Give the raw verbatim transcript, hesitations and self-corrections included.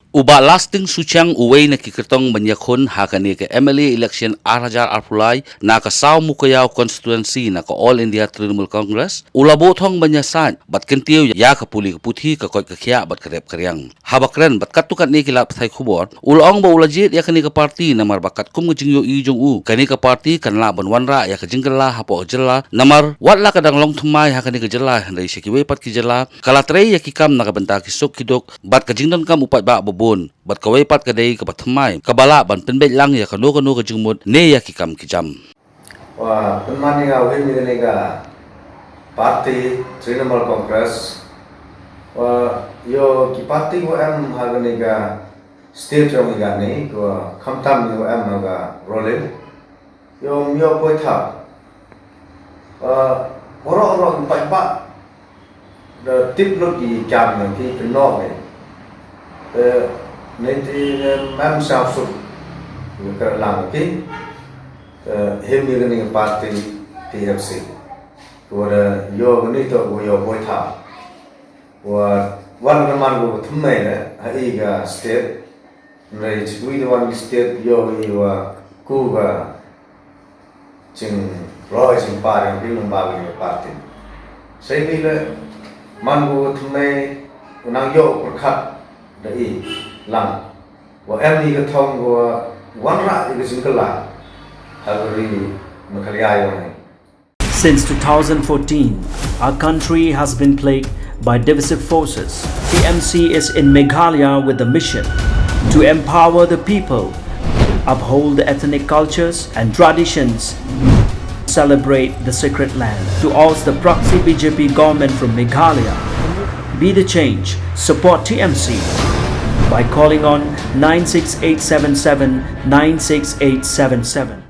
U Bah Lasting Suchiang, uwei na ki kyrtong ban ïakhun ha kane ka M L A election ar hajar arphew lai na ka Sawmukayaw constituency na ka All India Trinamool Congress, u la buh thong ban ïasaid bad kyntiew ïa ka pule ka puthi, ka koit ka khiah bad ka rep ka riang. Haba kren bad katto katne ki lad pathai khubor, u la ong ba u la jied ïa kane ka party namar ba katkum ka jingïohi jong u, kane ka party kan lah ban wanrah ïa ka jingkylla hapoh ka jylla, namar wat la ka dang long thymmai ha kane ka jylla, hynrei sha kiwei pat ki jylla ka la trei ïa ki kam na ka bynta ki suk ki duk bad ka jingdonkam u paidbah babun, bad kawei pat ka dei kaba thymmai kaba lah ban pynbeit lang ïa kano kano ka jingmut ne ïa ki kam ki jam. Wa pynman ïa nga u him ïa kane ka party Trinamool Congress. Wa ïoh ki party wa em ha kane ka state jong ïa kane, wa khamtam ïoh em ha ka Rollin. Ïoh ïoh poi tha. Wa oro oro ki paidbah da tip lut ki jam na ki kynnoh ki. Te ne ti ne mem sa suk. Ïoh ka lang ki. Te him ïa kane ka party T M C. Ko da ïoh kane to ko ïoh poi tha. Wa wan ka man ko thymmai ne ha i ka state. Nrai chikwi da wan ki state ïoh i wa ku ka jing roi jing par ïa ki lum ba ki party. Sai bi le man ko thymmai u nang ïoh pyrkhat da i lang. Wa em i ka thong wa wanrah i ka jingkylla ha ka ri Meghalaya ïong i. Since two thousand fourteen, our country has been plagued by divisive forces. T M C is in Meghalaya with the mission to empower the people, uphold the ethnic cultures and traditions, celebrate the sacred land. To oust the proxy B J P government from Meghalaya, be the change, support T M C by calling on nine six eight seven seven nine six eight seven seven.